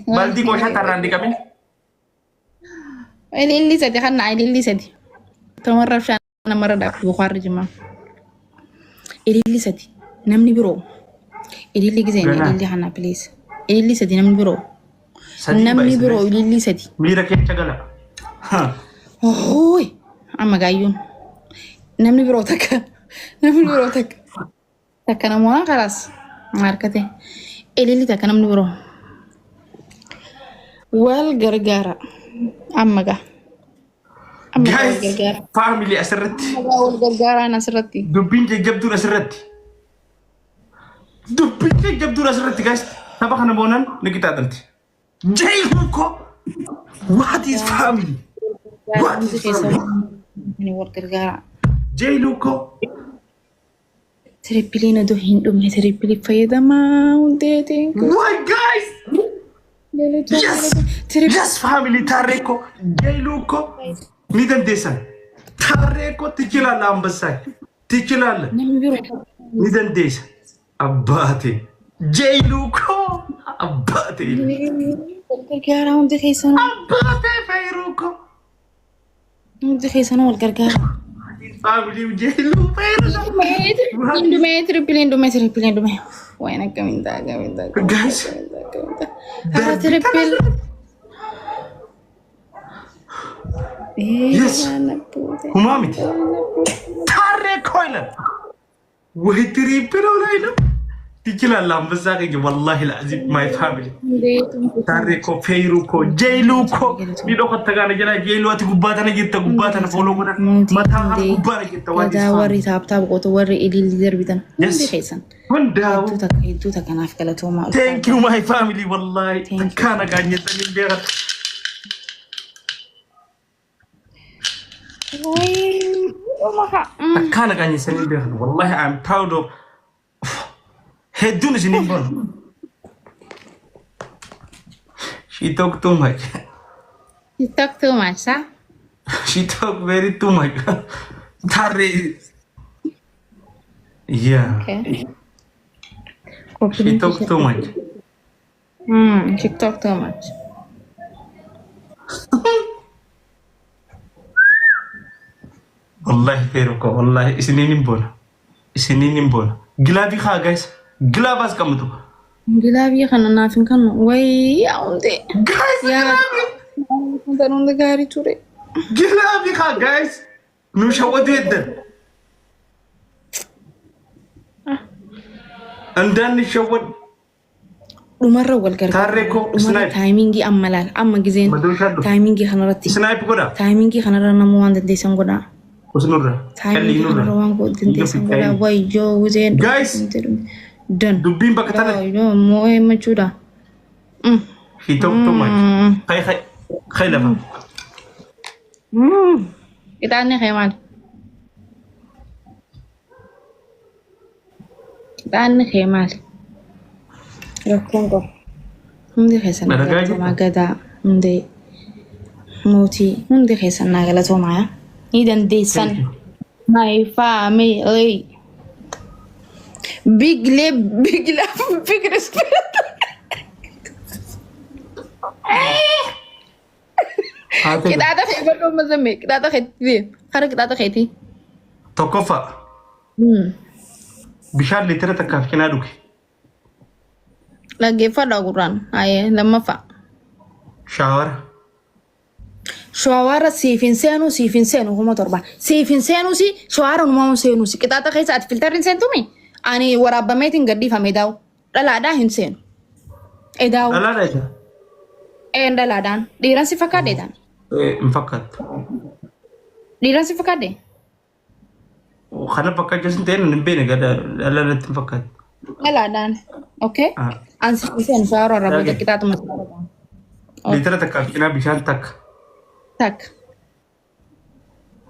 Baldii qooshaa tarraan dhiqamin. Ililli sadi kan ililli sadi. Tomarra bishaan namarra dhaabdu bukaarri jimaa. Ililli sadi namni biroo. Ililli giseen Ganaa. ililli kana please. Ililli sadi namni biroo. Sadii Namni baay'isa. biroo ililli sadi. Miira keessa gala. Ha. Hooy amma gaayyuun. Namni biroo takka. Namni biroo takka. Takka namoota kalaas harkate. Ililli takka namni biroo. Wal gargaara. Amma gaa. Amma gaa wal Guys, gargaara. family asirratti. Amma gaa wal gargaaraan asirratti. Dubbiin jajjabduun asirratti. Dubbiin jajjabduun asirratti guys. Tapha kana boonaan ni qixaaxamti. Jayhuu ko. What is family? What Hundi is keessa family? wal gargaara. Jayluu ko. Tirippiliin odoo hin dhumne tirippilii fayyadamaa hundee thank you. Why guys? Yes! Tirippilii Yes family tarree ko. Jayluu ko. Ni dandeessan. Tarree ko ትችላለህ አንበሳይ ትችላለህ። namni biroo Ni dandeessa. Abbaate. Jayluu ko. Abbaate. wal gargaara hundi keessanuu Abbaate fayruu ko. hundi keessanuu wal gargaara. Family Jayluu fayruu. Hin dhumee tirippiliin dhumee tirippiliin dhumee. Wayin akkamiin ta'a akkamiin ta'a akkamiin ta'a Guys. akkamiin ta'a akkamiin ta'a. Haa triple. Yes. Humaa miti. Tarree koo ilan. Wayi triple ላይ ነው ትችላለህ። አንበሳ keenya wallahi la'azim my family. Tarree koo feeruu koo jeeluu koo ni dhokatta gaana jala jeeluu ati gubbaa tana jirta gubbaa tana follow godhan mataa kana gubbaa na jirta waan Gadaa warri tap tap gootu warri ililli darbitan hundi keessan Hundaa'u. hedduu takka hedduu takka naaf galatoomaa. Thank you my family wallahi. Thank you. Takkaa nagaan jettanii hin beekan. Takkaa nagaan jettanii hin beekan. Wallahi I am proud of hedduun isiniin boona. She talk too much. You talk too much, huh? She talk very too much. Tarree. Yeah. Okay. She talk too much. She talk too much. Wallahi feeru ko wallahi isiniin hin boona. Isiniin hin boona. Glove haa guys. Glove as qabatu. Glove kana naaf hin kennu. Wayii yaa hundee. Guys, Yaa glove. Wantan hunda gaarii ture. Glove haa guys. Nu shawwatu heddan. እንዳንሸወድ Dhumarra wal gargaara. Taarree koo Dhumarra snipe. Timing amma laal. Amma gizeen Madooshaa dhufu. Timing kanarratti. Snipe godha. Timing kanarra namuu waan dandeessan godhaa. Usnurra. Timing kanarra waan dandeessan godhaa. Wayyoo gizeen. Guys. Dan. Dubbiin bakka tana. Wayyoo moo'ee machuudha. She talk too much. Kai kai kai lafa. Qixaanni kee maali? Qixaanni kee maali? Rakkoon qabu. Hundi keessan naa Dalagaa galatoomaa jirta? Gadaa hundee mootii hundi keessan naa galatoomaa yaa. Ni dandeessan. Thank you. My family. Big love, big love, big respect. Haa ta'u. Qixaaxa kee godhuu mazamme qixaaxa keetii kara qixaaxa keetii. Tokkoffaa bishaan liitira takkaaf cinaa dhuge. Dhaggeeffadhaa gurraan. Ayee lammaffaa. Shower. Shower siif hin seenu, siif hin seenu 7,000. Siif hin seenuu si shower numaa hin seenuu si qixaaxa keessa ati filtarri hin seentumi. Ani waraabbameetiin gadhiifame daa'u. Dhalaadhaa hin seenu. Edaa'u. Dhalaadha isa. Een dhalaadhaan. Dhiiran si fakkaadhe taan. Hin fakkaattu. Dhiiran si fakkaadhe. Kana fakkaachuu sin ta'e hin beekne gada dhalaa natti hin fakkaattu. Dhalaadhaan. Okay. Ah. An siif hin seenu shower irraa booda qixaaxuma. Liitira takkaaf cinaa bishaan takka. Takka.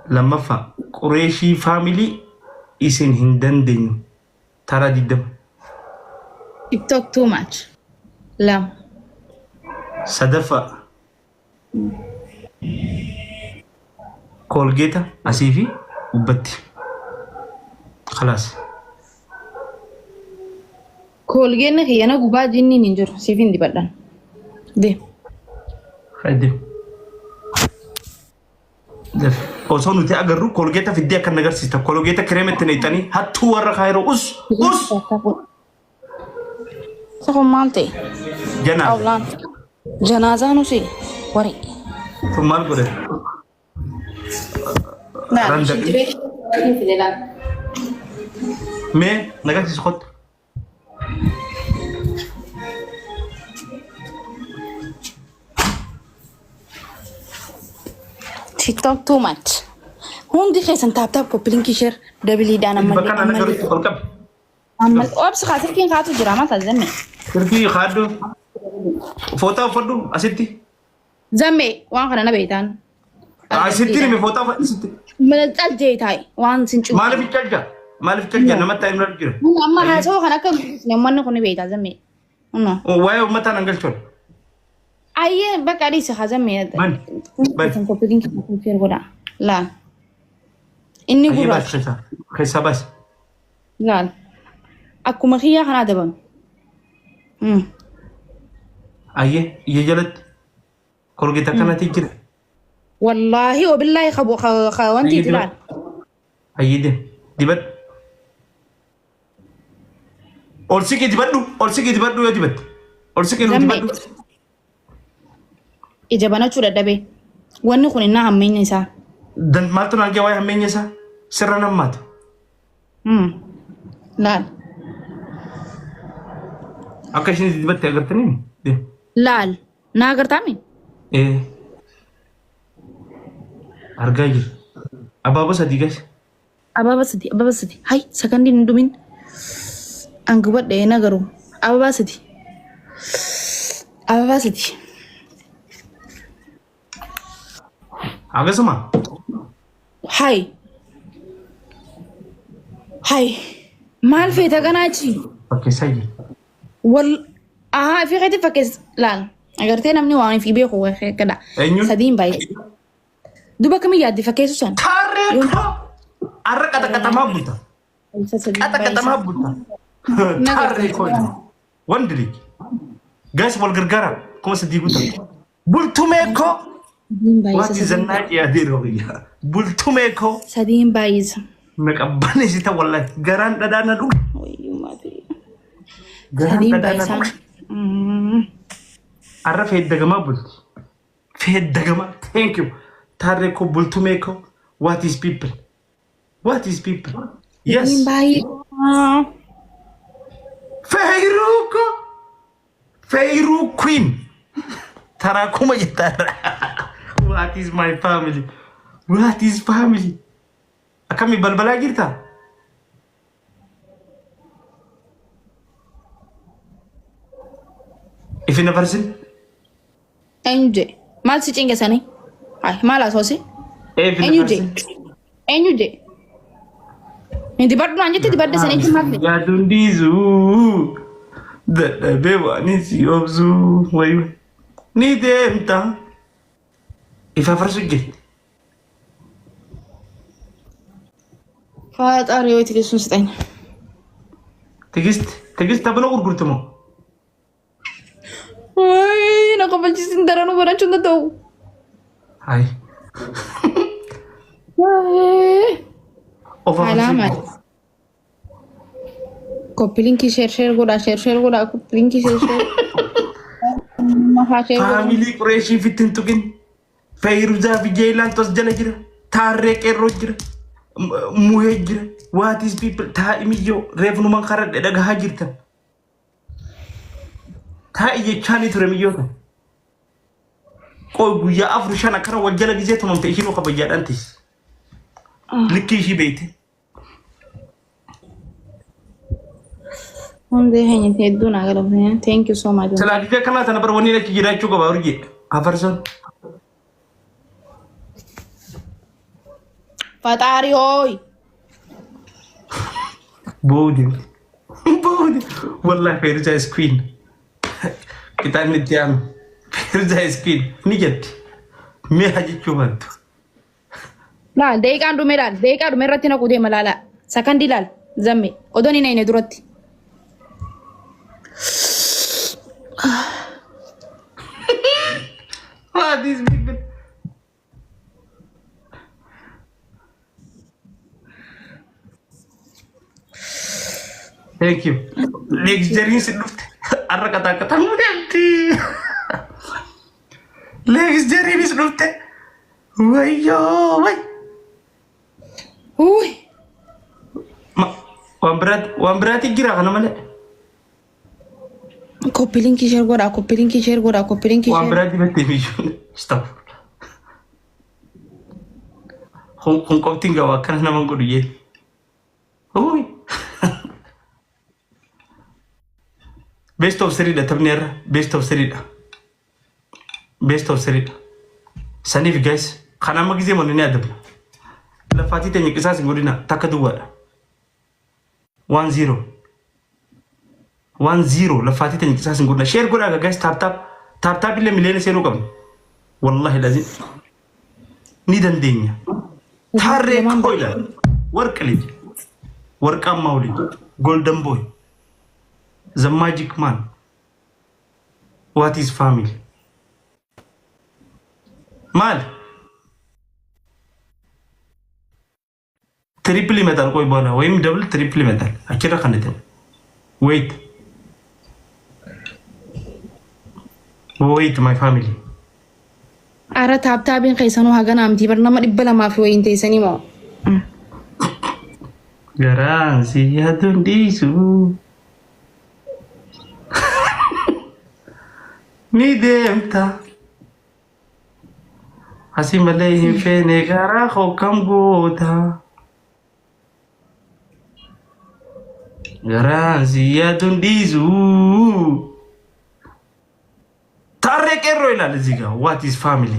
Lammaffaa Qureeshii family isin hin dandeenyu. Taraa 20. TikTok too much. Lama. Sadaffaa Koolgeeta asii fi gubbatti. Khalaas. Koolgeenni kiyyana gubaa jinniin hin jiru. Siif hin dibadhan. Deem. Deem. Osoo nuti agarru kolgeeta fiddee akka agarsiista. Kolgeeta kireema itti naqxanii hattuu warra kaayiroo us us Isa kun maal ta'e? janaa. Xawlaan. Janaazaa nusi. Wari. Kun maal godhe? Randaqni. Mee nagarsiisu kottu. TikTok too much. Hundi keessan tap tap copy link share dabiliidhaan ammallee Bakka kana ammallee agarrutti ol qabi. ammallee obsi kaa silkiin kaatu jira maal taate zammee. Sirbii kaaddu. Footaa uffadhu asitti. Zammee waan kana na beektaan. Asitti nimi footaa uffadhu asitti. Mana caljee taa'e waan sin cuuqe. Maaliif calja? Maaliif calja? Namatti taa'ee nurra jira. Amma haasawaa kan akka guddisne uummanni kun ni beektaa zammee. Kunoo. Waa'ee uummataa nan galchuun. Ayyee bakka dhiisi haa zammee. Bani. Bani. Copy link share godhaa. Laal. Inni Ayyee baas gurraacha. keessaa. Keessaa baas. Laal. Akkuma kiyyaa kanaa dabame. Ayyee ija jalatti. Kolgeeta akkanatti jira. Wallaahi wabillaahi qabu wanti Ayyee ilaal. dibadhu. Ayyee deem. Dibadhu. Ol siqii dibadhu. Ol siqii dibadhu yoo dibatte. Ol siqii nu Zammee. dibadhu. Ija banachuu dadhabee. Wanni kun innaa hammeenya isaa. Dan maaltu naan jee waa'ee hammeenya isaa? Sirra nammaatu. Laal. Akka isheen dibatte agartanii? Deem. Laal. Naa agartaami? Ee. Argaa jira. Abaaboo sadii gas. Ababa sadi, ababa sadi. Hay, sakandiin hin dhumin. An gubadhe na garuu. Ababa sadi. Ababa sadi. Akkasuma. Hay. Hay. Maal feeta kanaa achi? Fakkeessaa jira. Wal ahaa fi keetti fakkeessa laal. Agartee namni waan fi beeku kadha. Eenyuun? Sadiin baay'ee. Duba akkamii yaaddi fakkeessu san? Tarree koo! Arra qaxaqaxamaa bulta. Qaxaqaxamaa bulta. Tarree koo. Wandiri. Gaas wal gargaara. 3000 guuta. Bultumee koo! Waati zannaa dhiyaatee roobiyya. Bultumee koo! Sadiin baay'isa. Na qabbaneessita wallahi. Garaan dhadhaa na dhuga. Wayyummaa ta'e. Garaan Sadiin dhadhaa na baay'isa. dhuga. Arra feeddagamaa bulti. Feeddagamaa. Thank you. Tarree koo bultumee koo. What is people? What is people? Yes. Sadiin baay'isa. Feyruu koo. Feyruu queen. Taraa kuma jettaarra. What is my family? What is family? Akkamii balbalaa jirta? Ifin afarsin? Eenyu jee? Maal si cinqisanii? Ay, maal haasoosi? Ifin Eenyu jee? afarsin? Eenyu jee? Ni dibadhu naan jette dibadde sanii jechuun maal fedhe? Yaaduun dhiisuu. Dadhabee waan si obsuu. Wayi ni deemta. Ifa afarsu jirti. ፈጣሪ ወይ ትዕግስቱን ስጠኝ። Tigist tigist tabana gurgurtu moo? ወይ na kofalchiisin daranuu barachuu hin danda'u. Hayi. Of Alaama. afarsu. Copy link share share godhaa share share godhaa copy link share share. Mahaa share godhaa. Family Qureeshii fitti hin tuqin. Feyruzaa fi Jeelaan tos jala jira. Taarree qeerroo jira. Muhee jira. What is people? Taa'i miyyoo reefnumaan karadhe dhagahaa jirtan. Taa'i jechaanii ture miyyoota. Qoy guyyaa afur shan akkana wal jala gizee tumamte ishiin kabajjaadhaan teessi. Likkii ishii beekte. Hundi keenya hedduu naa galatoomne. Thank you so much. Silaa gizee akkanaa tana bar wanni achi jiraachuu qaba urjii. Afarsoon. ፈጣሪ ሆይ Boodi. Boodi. Wallahi Feyruzaa is queen. Qixaanni itti aanu. Feyruzaa is queen. Ni jetti. Mi'a jechuu baattu. Laal daqiiqaan dhume laal daqiiqaa dhume irratti naquu deema laala sakandii laal zamme odoon hin ayne duratti. What is people? Thank you. Leegzariin si dhufte. Har'a qataa qataa deemti. Leegzariinis dhufte. Wayyoo way. Uy. Waan biraati jira kana malee. Copy link share godhaa, copy link share godhaa, copy link Waan share. biraati battee miyyuu. Stop. Kun qoftiin gahu akkana nama godhu jee. Uy. Best of three dha taphni irra. Best of three dha. Best of three dha. Saniif guys, kan amma gisee manni ni adabna. Lafaatii teenya qisaas hin godhina, takka duwwaadha. 1-0. 1-0, lafaatii teenya qisaas hin godhina. Share godhaa guys, tap tap. Tap tap illee miliyoona seenuu qabna. Wallahi lazim. Ni dandeenya. Tarree koo ilaali. ወርቅ ልጅ፣ ወርቃማው ልጅ፣ golden boy, the magic man. What is family? ማል triple ይመጣል። ቆይ በኋላ ወይም double triple ይመጣል። አኪራ ከንትን wait, wait, my family. Ara tap tapiin keessanuu hagana amtii bar nama 200 fi wayiin teessanii moo? Garaan si yaaduun dhiisu ni deemta. Asii malee hin feene, garaa koo kam goota. Garaan si yaaduun dhiisu. ታሬ ቄሮ ይላል እዚህ ጋር። What is family?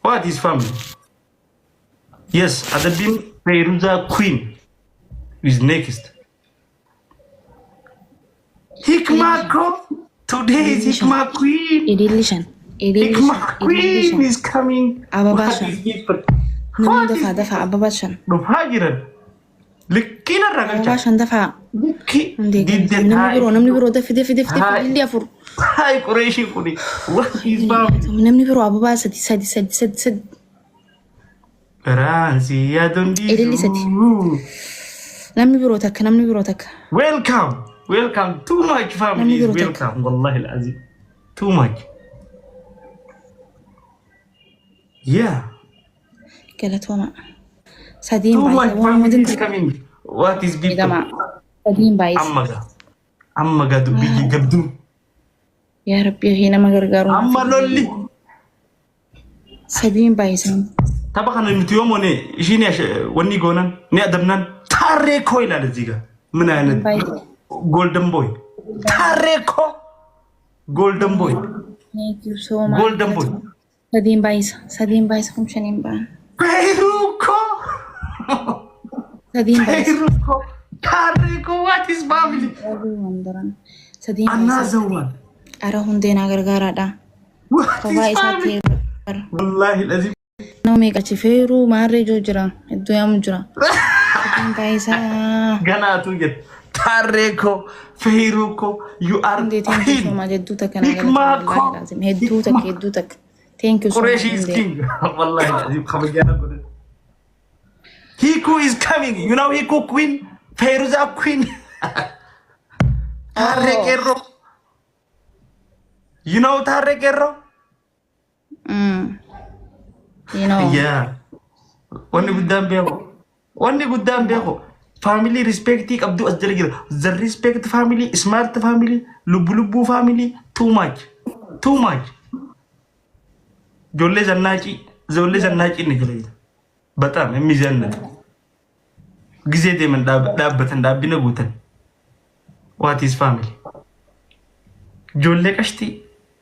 What is family? Yes, አደቢም ፌሩዛ queen is next. ሂክማ ኮ today is ሂክማ queen. Ililli shan. Ililli ሂክማ shan. Ililli queen shan. is coming. Ababaa shan. Namni dafaa dafaa, ababaa shan. Dhufaa jiran likkiin irraa galcha. Ababaa shan dafaa. Likki Hundee didde. namni biroo, namni biroo, dafi dafi dafi dafi, ililli afur. Taa'e qureeshii kuni. What is family? Namni biroo ababaa sadi sadi sadi sadi sadi. Garaan si yaaduun Ililli sadi. dhiisu. Namni biroo takka, namni biroo takka. Welcome, welcome. Too much family is Namni biroo takka. welcome. Wallahi al-azim. Too much. Yeah. Galatooma. Sadiin Too much baay'isa. family is coming. What is people? Miidhamaa. Sadiin baay'isa. Amma gaa. Amma gaa dubbii jabduu. Yaa Rabbi, ishee nama gargaaru. Amma lolli. Sadiin baay'isa. Tapha kana nuti yoo moone ishiin wanni goonan ni adabnan. ታሬ ኮ ይላል እዚህ ጋር። ምን አይነት Baay'isa. Golden boy ታሬ ኮ, golden boy. Thank you so much. Golden boy. Sadiin baay'isa. Sadiin baay'isa, kun shaniin ba'an. ፔሩኮ. Sadiin baay'isa. ፔሩኮ ታሬ ኮ, what is family? Sadiin baay'isa. Another one. Ara hundee naa gargaaraadha. What Kophaa is isaatti family? Wallahi lazim. Nama meeqa achi feeruu maarree joo jira. Iddoo yaamu jira. Sadiin baay'isa. ገናቱ jedhe ታሬ ኮ, ፌሩኮ, you are Hundee, thank you so queen. much. Hedduu takka naa Hikmaa galatooma. koo. Wallaahi laazim. Hedduu takka, hedduu takka. Thank you so much. Qureshi is Hundee. king. Wallahi lazim kabajaa godhe. Hiku is coming. You know Hiku queen, Feruza queen. Tarre Oh. Qeerroo. You know Tarre Qeerroo? You know. Yeah. Wanni guddaan beeku. Wanni guddaan beeku. Family respectii qabdu as jala jira. The respect family, smart family, lubbu lubbuu family, too much. Too much. Ijoollee zannaacii, ijoollee zannaacii inni jala jira. በጣም የሚዘንጥ ጊዜ deeman dhaabbatan dhaabbina guutan. What is family? Ijoollee qashtii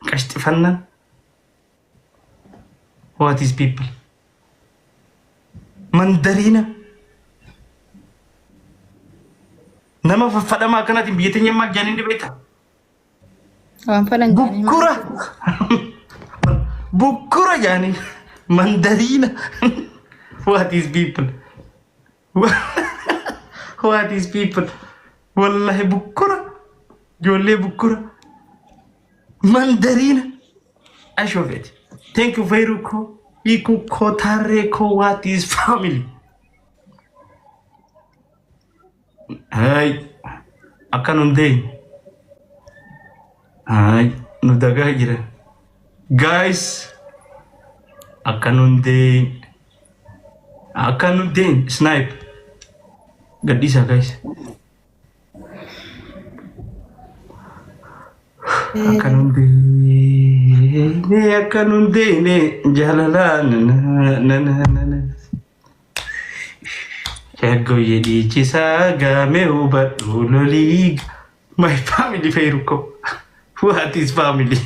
qashxifannaan. What is people? Mandariina. Nama faffadhamaa akkanaatiin biyya teenya maal jedhanii ni beektaa? Waan fadhan jedhanii. Bukkura. Bukkura jedhanii. Mandariina. What is people? What is people? Wallahi bukkura. Ijoollee bukkura. Mandariina. Ashoofeeti. Thank you Feiruko. Ikuko Tareko, what is family? Hey, akka nun deemne. Ay, nu dagaa jira. Guys, akka nun deemne. Akka nun deemne. Snipe. Gadhiisa, guys. Akka nun deemne, akka nun deemne, jaalala na na na na na. Shaggooyyee dhiichisaa gaamee hubadhu lolii. My family, Feiruko. What is family?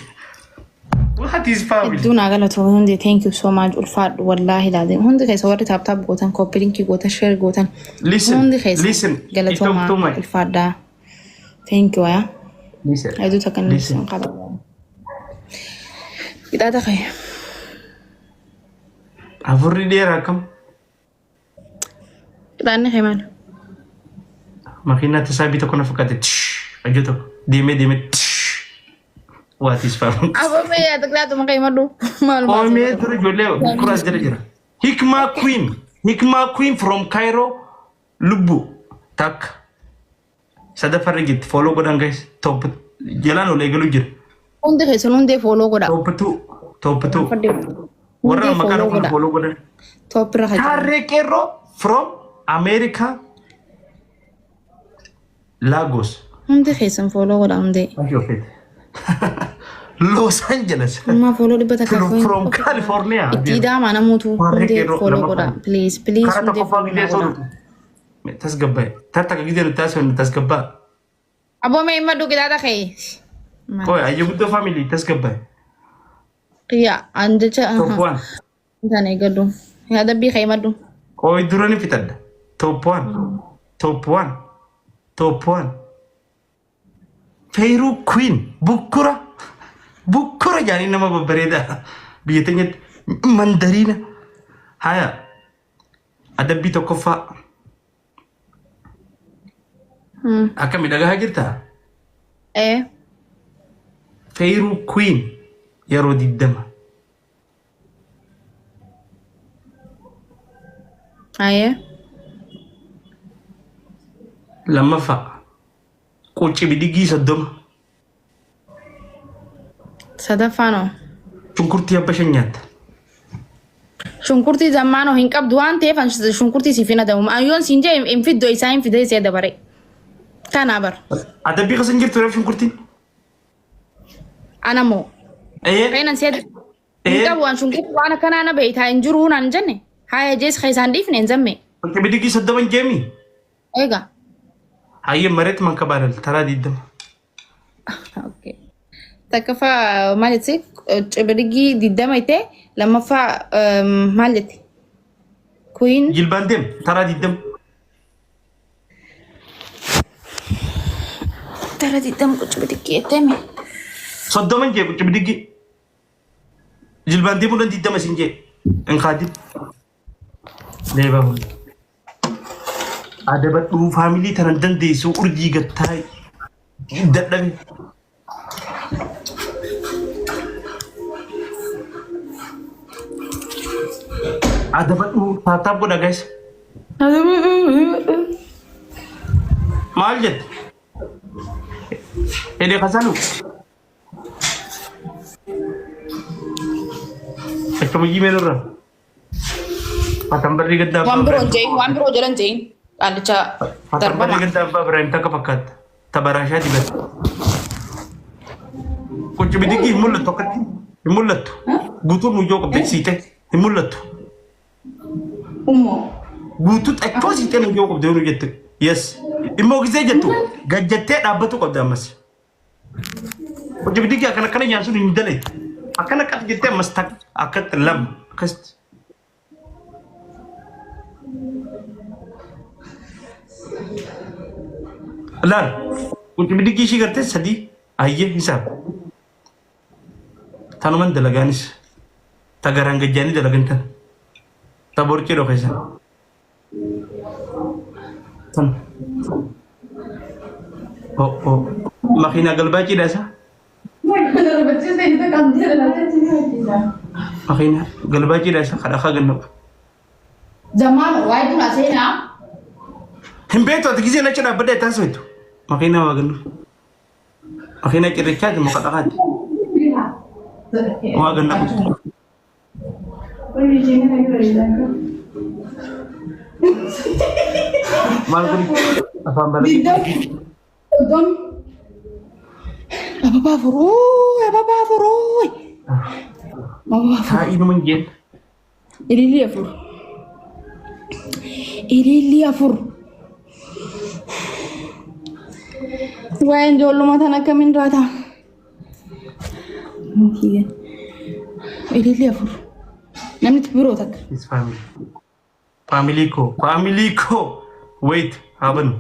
What is family? Hedduu naa galatoo hundi, thank you so much, ulfaadhu. Wallaahi laazim hundi keessa warri tap tap gootan, copy link gootan, share gootan. Listen, hundi keessa listen. galatoomaa, Itoo my. ulfaadhaa. Thank you yaa. Listen. Hedduu takka inni Listen. sun qaba. Qixaaxa kee. Afurri dheeraa akkam? Qixaanni kee maal? Makiinaa tasaabii tokko na fakkaate. Hojii tokko deemee deemee. What is family? Aboo, yaa qixaaxuma kee madhu. Maal? Qoomee dura ijoollee kuraas jala jira. Hikmaa Queen. Hikmaa Queen from Cairo. Lubbu takka. Sadaffarra jirti. Follow godhan, guys. Top jalaan ol eegaluu jira. Hundi keessan hundee follow godha. Top two. Top two. Warra Hundee maqaa follow tokko godha. follow godhan. Top irra kan jiru. Tarree Qeerroo from America. Lagos. Hundi keessan follow godha hundee. Los Angeles. Ammaa follow 100 From California. Itti idaamaa namoota Warri hundee qeerroo follow lama godha. faana. Please, please, Karaa hundee tokkoffaa follow gidee godha. sorutu. Tasgabbaa'e. Tarta gidee nuti taasifamne tasgabbaa. Aboo, mee himadhu qixaaxa kee. Qoy, ayyo guddoo family, tasgabbaa'e. Yaa an jecha Top one. Kan eegadhu. Yaa dabbii kee himadhu. Qoy, dura ni fixadha. Top one. Top one. Top one. Feeruu Queen bukkura. Bukkura jaanii nama babbareedaa. Biyya teenyatti mandariina. Haya. Adabbii tokkoffaa. Akka miidhagaa jirtaa? Ee. Feeruu Queen yeroo 20. Ayee. Lammaffaa. Qucci bidigii 30. Sadaffaanoo. Shunkurtii abba shan nyaatta. Shunkurtii zammaanoo hin qabdu waan ta'eef an shunkurtii siif hin adamu. Ayyoon siin jee hin fiddo, isaa hin fidee see dabare. Kanaa bar. Adabbii keessa hin jirtu reef shunkurtiin. Anamoo. Ee. Keenan see hin Ee. qabu waan shunkurtii waan akkanaa na beeytaa hin jiruu naan jenne. Haya jees keessaan dhiifne hin zamme. Qucci bidigii 30 hin jeemi. Egaa. Hayyee, mareet manka baalal taraa 20. Okay. Takkaffaa maal jetti? Cibirigii 20 ittee, lammaffaa maal jetti? Queen. Jilbaan deem taraa 20. Tara 20 qucibirigii jettee mi? 30 jee qucci bidigii. Jilbaan deemuudhaan 20 siin jee. Hin kaadin. Leebaa hundi. Adabadhuu family tanan dandeessu urjii gattaa dadhabe. Adabadhuu, tap tap godha, guys. Maal jette? Hede kasalu. Akkuma jimeen irra. Fatambarri gaddaa Waan abbaa biroo Ibrahim. jeein, waan biroo jedhan jeein. Qaallicha Fatambarri darbama. gaddaa abbaa Ibrahim takka fakkaata. Tabaraashaa dibata. Qucci bidigii hin mul'attu akkatti. Hin mul'attu. Guutuun muyyoo qabde siite. Hin mul'attu. Ummoo. Guutuu xaccoo siitee muyyoo qabde yoo jettu. Yes. Immoo gisee jettu gajjattee dhaabbatu qabde ammas. Qucci bidigii akkana akkana nyaasuun hin daleetu. Akkana qas jettee ammas takka akkatti lama akkasitti. Laal. Qucci bidigii ishii gartee sadii ayyee hisaab. Tanuman dalagaanis. Ta garaan gajjaanii dalagan tan. Ta borcii dhokeessan. Tan. Oh oh. Makiinaa galbaa cidha isaa. Makiina galbaajiidha isa kadhakaa gannabu. Zamaan waa'ee tun aseenaa. Hin beektu ati gisee nacha dhaabbadda itti haasoftu. Makiina waa gannu. Makiina cirrichaati moo kadhakaati? Waa gannabu. Maal kun afaan balaa. Soddom. Ababaa afur ababaa afur ababaa afur. Taa'ii numa hin jeen. Ilillii afur. Ilillii afur. Waa'een ijoollummaa tan akkamiin raata? Ilillii afur. Namni biroo takka. His family. Family ko. Family ko. Wait. Haa banu.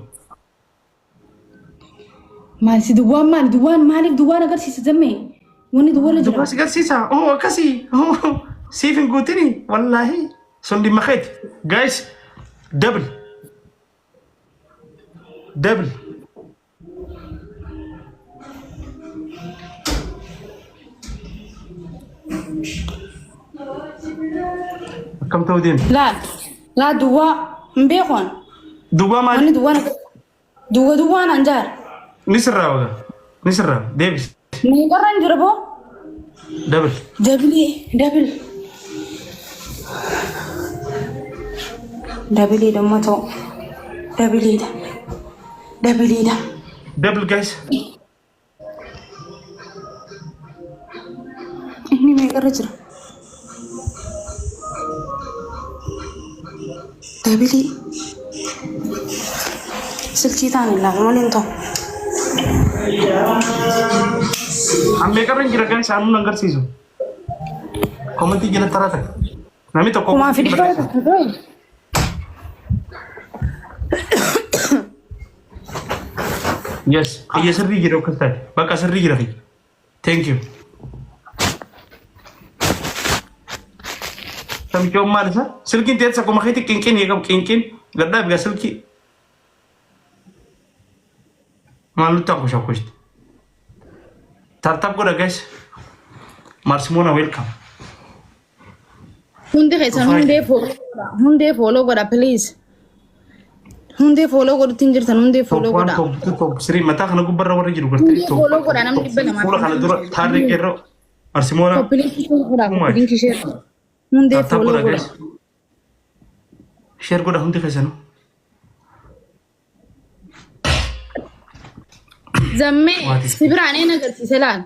Maal si duwwaan maali? Duwwaan maaliif duwwaan agarsiisa zammee? Wanni duwwarra jira. Duwwaa si agarsiisa. Oh akkasii. Oh siif hin guutini. Wallaahi. Sun dhimma keeti. Guys. Double. Double. Akkam ta'uu deema? Laal. Laa duwwaa hin beekuun. Duwwaa maali? Wanni duwwaan duwwa duwwaan anjaar. Ni sirraa waga. Ni sirraa. Deebis. Meeqarra hin jira boo? Double. Double double. Double damma ta'u. Doubleiidha. Doubleiidha. Double guys. Inni meeqarra jira? Double. Silkii ta'an hin laalu malee hin ta'u. An meeqarra hin jira guys aanuun agarsiisu. Commentii jala taraa ta'e. Namni tokko 1100 tokko ta'e. Yes. Kiyya sirrii jira akkas taate. Bakka sirrii jira kiyya. Thank you. Namichoon maal isa? Silkiin teessa akkuma keetti qinqin qabu qinqin. Gaddaa bigaa silkii. Maal nutti akkusha akkushti. Tap tap godha guys. Marsimoona welcome. Hundi keessan hundee follow godha. Hundee follow godha please. Hundee follow godhutti hin jirtan hundee Top follow one, godha. top two, top three. Mataa kana gubbarra warri jiru gartee. Hundee Top follow one, godha namni top dhibba three. lamaa Fuula kana dura taarree qeerroo. Marsimoona. Copy link share godha. Too much. Copy link share. Hundee Tap tap follow godha godha. guys. Share godha hundi keessanuu. Zammee What is si biraan een agarsiise laal.